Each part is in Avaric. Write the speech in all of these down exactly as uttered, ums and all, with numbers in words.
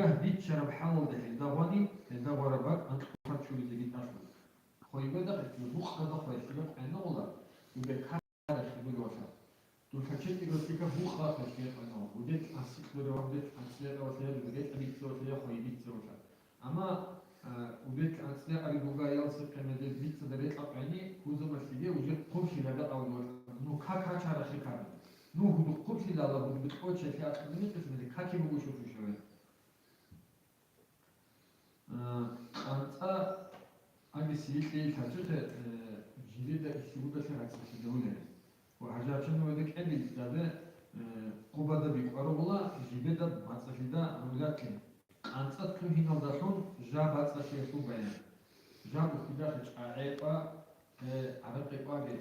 Гьеб биччараб хӀалалда гьелда гъвани, гьелда гъвараб бакӀ анкьго чуризеги тӀалъула. Хвейбеда гьелъие букъада хвеялъе къвенагъула, убе ккарахъе бугевалъа. Дур лъачетӀиго лъикӀаб букъа хвеялъе къвенагъула, удел анцӀила реван, удел анцӀила ревалъе, удел анцӀила ревалъе, хвейбицевалъа. Амма, а, удел анцӀила ариб бугаял сехъемедел бицада рекьа къвени, кузамалъиге уже хъублъи гьабе авлугъ, ну, как гьачарахъе ккани. Ну, гьудухъублъилала, гьудбикьочалъи ахъдиникъис мезе каки бугущо чучаве. А, къанцӀа аги сиикье лъачухъе, э, жирида иллъигудалъе рацӀцӀалъи давуларе. Ва гьажарчанивада кӀедилъаде, э, хъубада бикӀварабула, жибеда бацӀцӀалъида рулатлъи. КъанцӀа лъугьиналдалъун жа бацӀцӀалъиялъул баян. Жа бухьидахъе чӀагӀекъва, э, гӀаракъекъваги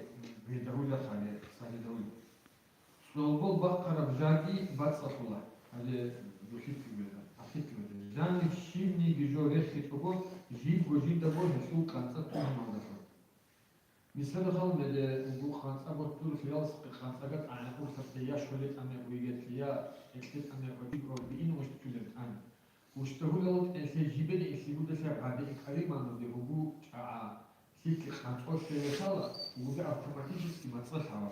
гведагьула хъали, сагьидагьула. ЦӀолбол бахъараб жаги бацӀцӀалъула, гьале духӀитлъи гведа, ахӀитлъи гведа. Жаниб щибниги жо рехичӀого, жибго жидаго гьелъул къанцӀа лъугьиналдалъун. Мисалалъе, меде угу къанцӀа борцӀулъиялс къанцӀага тӀагӀи къурсалъе я щоле тӀаме уйгетлъи, я экьлъе тӀаме къватӀиб ва биин ущтулеб тӀан. Ущтагьулал тӀелъе жибеде иллъигудалъе гъаби икъаримануде гьугу чӀагӀа, лъикӀлъи къанцӀолъе вехала, гьугуде автоматически мацӀалъ гьава.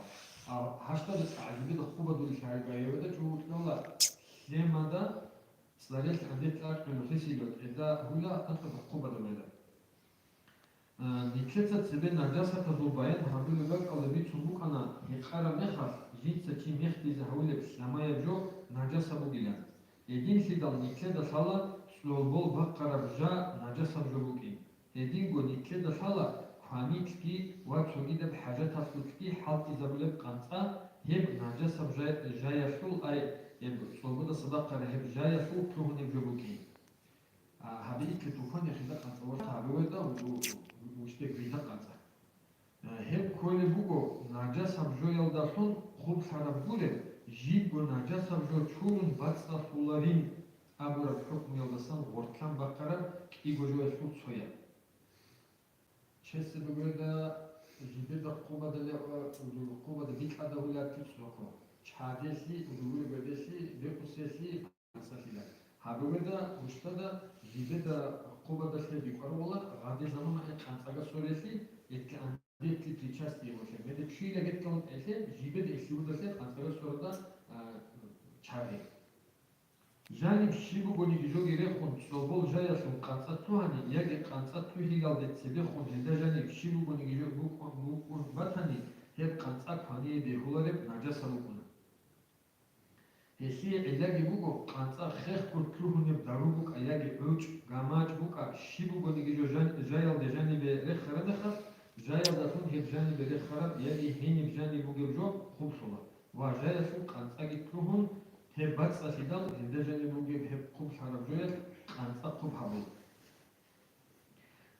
А гьаштада цӀагӀа жибеда хъубадулелъ гьайбаевада чӀугӀулъала лъемада, цӀарел гьадетӀа кьунухъисила тӀеда гьула, анцӀаб хъубада веда. А, нилъеца цебе нажасатазул баян гьабулеб бакӀалда бицун букӀана, гьекъараб мехалъ, жинца чи мехдизе гьавулеб лъамаяб жо нажаса бугилан. Гьединлъидал нилъеда лъала цӀолбол бахъараб жа нажасаб жо букӀин. Гьединго нилъеда лъала кванилъги ва цогидаб хӀажаталъулъги хӀалтӀизабулеб къанцӀа, гьеб нажасаб жа-, жаялъул, ай, гьеб цӀолбодаса бахъараб гьеб жаялъул лъугьунеб жо букӀин. А, гьаб итлъи тукван яхида къанцӀа ва гьабе веда у-, у-, у-, ущте гвида къанцӀа. А, гьеб кколеб буго, нажасаб жоялдалъун хъублъараб гуреб, жибго нажасаб жо чурун бацӀцӀалъуларин абураб хӀукмуялдасан гъортлъан бахъараб кӀиго жоялъул цояб. Чесеб гведа жибеда хъубада лева, хъубада бикьада гьулатти цохъо. Чаделъи, удугури гведелъи, бекъуселъи, анцӀалъила. Гьаб гведа, гущтада, жибеда хъубадалъе бикӀварабула, гъади замана э къанцӀага сорелъи, этлъи андетли причастие гъолъе. Меде чуйла гьеб ккалун элъе, жибеда иллъигудалъе къанцӀага сорада, а, чагӀи. Жаниб щиб бугониги жоги рехун, цӀолбол жаялъул къанцӀа лъугьани яги къанцӀа лъугьиналде цебехун гьелда жаниб щиб бугониги жо букӀун, букӀун батани, гьеб къанцӀа квание бегьулареб нажаса букӀуна. Гьелъие гӀиллаги буго, къанцӀа хехго лъугьунеб дару букӀа яги гӀучӀ, гамачӀ букӀа, щиб бугониги жо жан-, жаялде жанибе рехараб мехалъ, жаялдалъун гьеб жанибе рехараб яги гьениб жаниб бугеб жо хъублъула ва жаялъул къанцӀаги лъугьун, гьеб бацӀцӀалъидал гьелда жаниб бугеб гьеб хъублъараб жоялъ къанцӀа хъуб гьабула.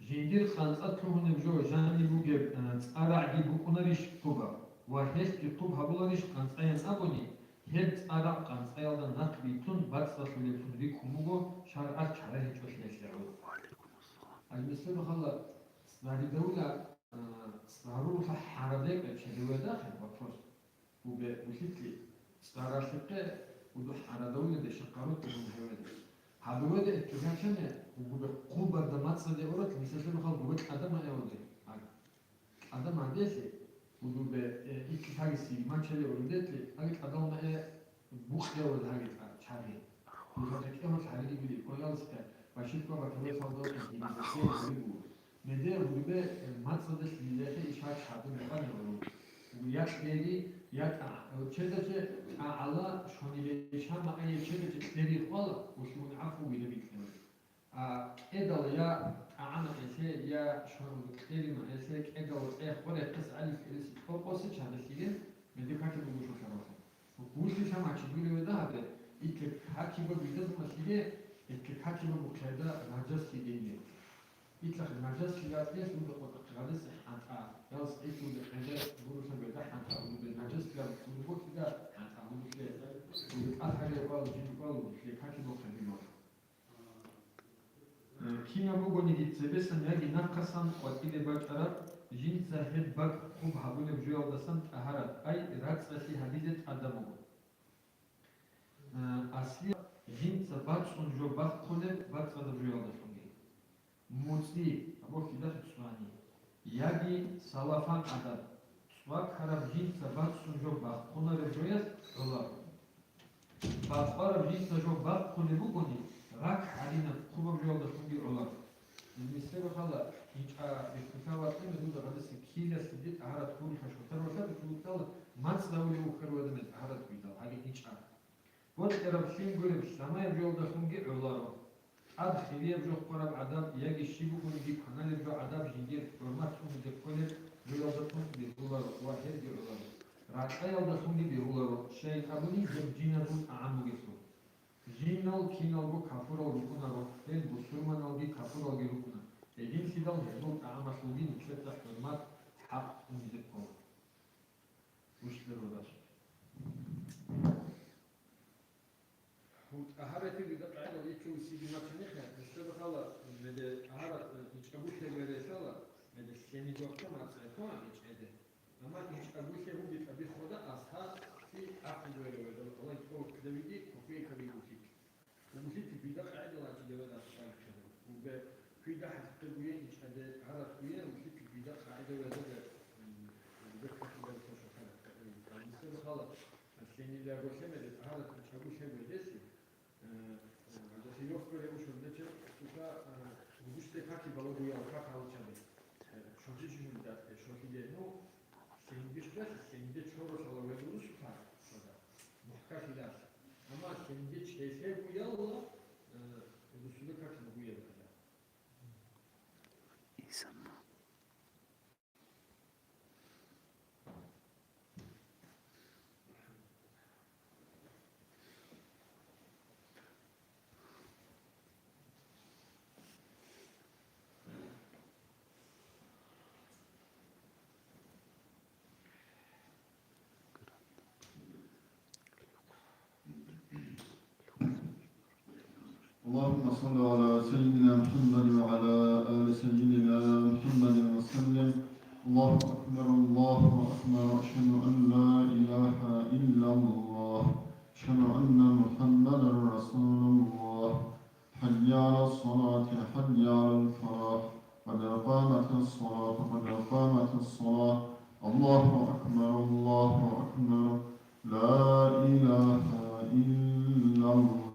Жиндир къанцӀа лъугьунеб жо жаниб бугеб, э, цӀарагӀги букӀунарищ хъубаб ва гьелъги хъуб гьабуларищ къанцӀаян абуни, гьеб цӀарагӀ къанцӀаялда нахъ битун бацӀцӀалъулеблъун рикӀкӀун буго шаргӀалъ чара гьечӀолъиялъе гӀоло. Гьалмисал хала цӀаридавула, э, цӀарулъа хӀарадекӀа чедеведахъе вопрос. Убе улъитлъи цӀаралъихъе уду хӀарадавуледе шакъару тӀурун гьаведе. Гьаб гьаведе эттугьачане, угубе хъубарда мацӀаде орат, мисаллъи махал бугел адам аявде. Аг. Адам адезе, удубе, э, икки хаги сигмачале орудетле, аги тӀадал мае бухъявал гьаги тӀа-, чаги. Бугьа рекӀевал гьариги били, коялске, баширква батаве салдал гьиги гьариги. Медер гьудубе, э, мацӀалдалъ лилехъе ишар чагӀи мекъан гьавуру. Я кьери, я тӀа-, э, чедаче тӀагӀала шониле ишан макъа е чедаче кьери хвала, улъугьун гӀафу вида бикьана. А кьедал я тӀагӀама эсе, я шон-, кьери ма эсе, кьедал цӀех ва рехъес гӀалил кьериси тӀокӀосе чагӀи лъиген, медикати бугушулъа рохе. Гуллъи лъамачи гури ведагьабе, итлъе какиба гвидазмалъиге, итлъе какиба бухъеда нажаслъигенги. Итлъах нажаслъига кьелъ унда къотӀа гъадиса хӀантӀа, ялс итлъунда къеда гурулъа гведа хӀантӀа унда нажаслъига гурбокида хӀантӀа гурулъе. Унда тӀад гьария кӀвал, жин кӀвал, унда какиба хъадимал. Кинаб бугониги цебесан яги нахъасан къватӀибе бачӀараб, жинца гьеб бакӀ хъуб гьабулеб жоялдасан тӀагьарат, ай, рацӀцӀалъи гьабизе тӀадаб буго. Аслияб Жинца бацӀцӀун жо бахъулеб бацӀцӀадаб жоялдалъунги. МуцӀи, або кидаха цӀвани, яги салафан гӀадаб, цӀвакараб жинца бацӀцӀун жо бахъунареб жоялъ гӀоларо. Бакъвараб жинца жо бахъулеб бугони, ракӀ гьаринаб хъубаб жоялдалъунги гӀоларо. Нилъер хала гьинчӀа бихьулъа ватӀине дуда гъадиса килалъиде тӀагьарат гурилъа шотар валъа бихьулукьала, мацӀ давулев вухьарав адамил тӀагьарат гуйдал гьаги гьинчӀа. Бокьараб лъим гуреб лъамаяб жоялдалъунги гӀоларо. ТӀад хирияб жо хъвараб гӀадаб яги щиб бугониги кваналеб жо гӀадаб жиндир хӀурмат тӀунги кколеб жоялдалъун бегьуларо ва гьелги гӀоларо. Ракьаялдалъунги бегьуларо, щайин абуни гьеб жиназул тӀагӀам бугелъул. Жинал киналго капурал рукӀунаро, гьел бусурманалги капуралги рукӀуна. Гьединлъидал гьезул тӀагӀамалъулги нилъеца хӀурмат, хӀакъ тӀунги ккола. Ушлер ва дашт. ТӀагьаратиги къагӀидал ичӀо усиги мачанихъе, гьесда хала, меде тӀагьарат, ичӀабулъе бересала, меде лъенидохъе мацӀехъо ичӀеде. Амма ичӀабулъе буги тӀаби хода асхӀаб, чи ахӀи гуяла ведал, Аллагь тӀокӀ ккедавиги, купейкаби гусик. Угуси типида къагӀидал ачӀида ва дасу къагӀидал. Угбе квида хӀалкъи гуе, ичӀаде гьарат гуе, угуси типида къагӀида ва дада, м, угбе квида ва дасу къагӀидал. Алисел хала, лъенида госемеде гьарат ичӀабу лъебедеси, э, э, дасу йохбере ушурдече, сука, э, угусте каки балагуял как алчаде. Э, шоти чужун датте, шоти де, ну, лъенги шкас, лъенги чорос ала веду сука, шода. Мухкахилас. Амма лъенги чӀелъегуялла, э, русуле как нугуе бахъала. اللهم صل على سيدنا محمد وعلى آل سيدنا محمد وسلم. الله أكبر، الله أكبر، أشهد أن لا إله إلا الله، أشهد أن محمدا رسول الله. حي على الصلاة، حي على الفلاح، قد قامت الصلاة، قد قامت الصلاة. الله أكبر، الله أكبر، لا إله إلا الله.